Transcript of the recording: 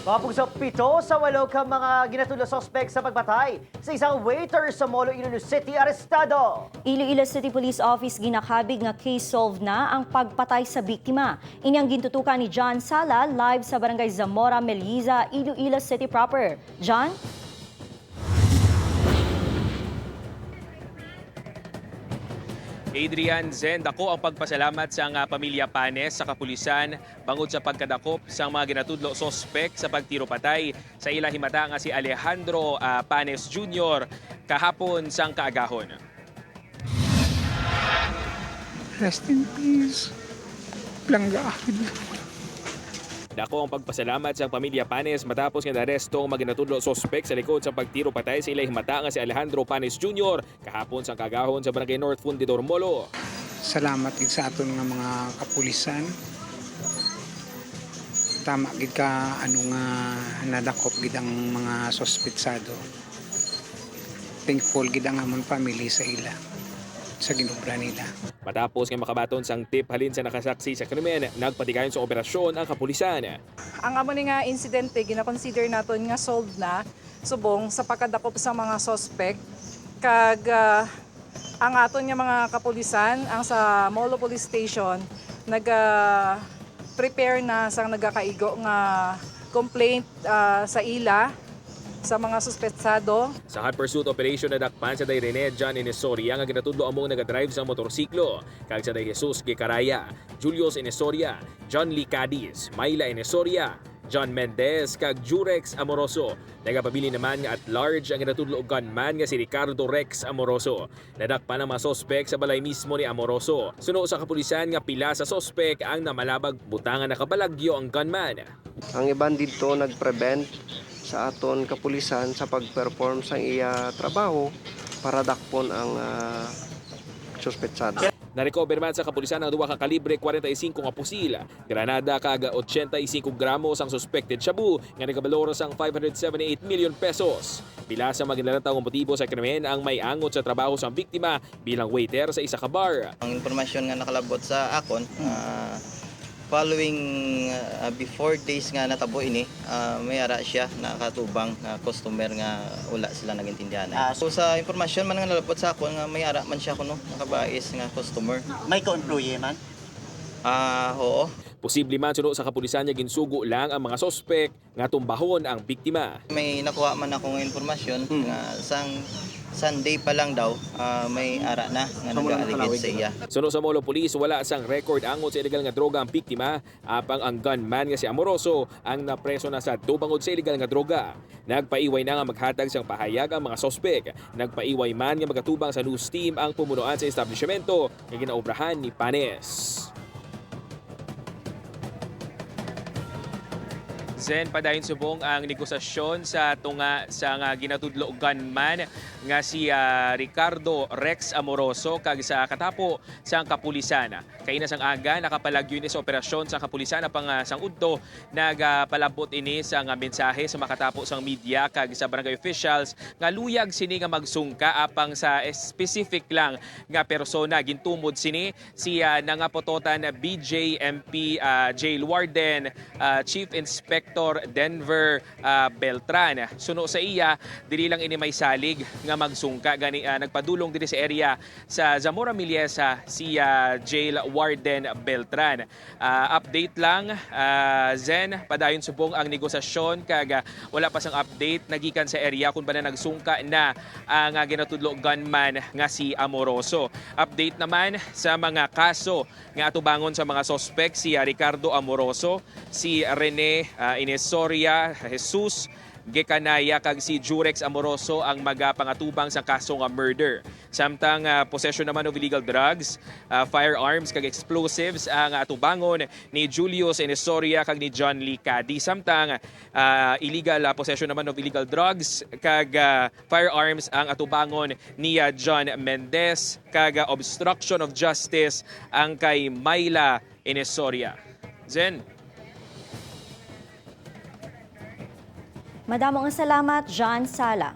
Mapugso 7 sa 8 ka mga ginatudlo suspect sa pagpatay sa isang waiter sa Molo, Iloilo City, arestado. Iloilo City Police Office ginakabig nga case solved na ang pagpatay sa biktima. Ini ang gintutukan ni John Sala live sa Barangay Zamora, Meliza, Iloilo City proper. John? Adrian Zen, dako ang pagpasalamat sa nga pamilya Panes sa kapulisan bangod sa pagkadakop sa mga ginatudlo sospek sa pagtiro patay sa ila himata nga si Alejandro Panes Jr. kahapon sang kaagahon. Rest in peace. Langga. Dako ang pagpasalamat sa pamilya Panes matapos nga naresto ang mga ginatudlo sospek sa likod sa pagtiro patay sa ila himata nga si Alejandro Panes Jr. kahapon sang kaagahon sa Barangay North Fundidor, Molo. Salamat gid sa aton nga mga kapulisan. Tama gid ka ano nga nadakop gid ang mga sospetsado. Thankful gid ang amon family sa ila sa ginobra nila. Matapos nga makabaton sang tip halin sa nakasaksi sa krimen, nagpatigayon sa operasyon ang kapulisan. Ang amo ni nga insidente gina-consider naton nga solved na subong sa pagkadakop sa mga suspect kag ang aton nga mga kapulisan ang sa Molo Police Station naga prepare na sang nagakaigo nga complaint sa ila sa mga suspetsado. Sa hot pursuit operation, nadakpan sa day Rene John Inesoria nga ginatudlo among nagadrive sa motorsiklo, kag sa day Jesus Gikaraya, Julius Inesoria, John Lee Cadiz, Myla Inesoria, John Mendez kag Jurex Amoroso. Nagapabili naman nga at large ang ginatudlo og gunman nga si Ricardo Rex Amoroso. Nadakpan ang mga sospek sa balay mismo ni Amoroso. Suno sa kapulisan nga pila sa sospek ang namalabag butangan nakabalagyo ang gunman. Ang iban didto nagprevent sa aton kapulisan sa pag-perform sa iya trabaho para dakpon ang suspetsado. Narecover man sa kapulisan ang duha ka kalibre 45 nga pusil, granada kag 85 gramos ang suspected shabu nga nagabalor sang 578 million pesos. Pila sa maginlalataw ang motibo sa krimen ang may angot sa trabaho sa biktima bilang waiter sa isa ka bar. Ang impormasyon nga nakalabot sa akon, following before days nga natabo ini, may ara siya nakatubang nga customer nga wala sila nagintindihan. So sa impormasyon man nga nalabot sa akon nga may ara man siya kuno nakabais nga customer. May ka-employee man? Oo. Posible man suno sa kapulisan niya ginsugo lang ang mga sospek nga tumbahon ang biktima. May nakuha man ako nga impormasyon nga sang Sunday pa lang daw, may ara na nga nag-aaligid sa iya. Suno sa Molo Police, wala sang record angot sa illegal nga droga ang biktima, apang ang gunman nga si Amoroso ang napreso na sa bangod sa illegal nga droga. Nagpaiway na nga maghatag sang pahayag ang mga sospek. Nagpaiway man nga magatubang sa news team ang pumunuan sa establishmento nga ginaobrahan ni Panes. Zen, padayon subong ang negosasyon sa tunga sa nga ginatudlo gunman nga si Ricardo Rex Amoroso kag sa katapo sa kapulisan. Kaina sang aga nakapalagyo ini sa operasyon sa kapulisan apang sang udto nagapalabot ini sa nga mensahe sa makatapo sang media kag sa barangay officials nga luyag sini nga magsungka apang sa specific lang nga persona. Gintumod sini si nangapototan BJMP Jail Warden Chief Inspector Denver Beltran. Suno sa iya, dili lang ini may salig nga magsungka gani nagpadulong diri sa area sa Zamora Miliesa si Jail Warden Beltran. Update lang Zen, padayon subong ang negosasyon kag wala pa sang update nagikan sa area kung ba na nagsungka na ang ginatudlo gunman nga si Amoroso. Update naman sa mga kaso nga atubangon sa mga sospek si Ricardo Amoroso, si Rene Inesoria, Jesus Gekanaya kag si Jurex Amoroso ang magapangatubang sa kaso nga murder. Samtang possession naman of illegal drugs, firearms kag explosives ang atubangon ni Julius Inesoria kag ni John Lee Cady. Samtang illegal possession naman of illegal drugs kag firearms ang atubangon ni John Mendez kag obstruction of justice ang kay Myla Inesoria. Zen. Madamong ang salamat, John Sala.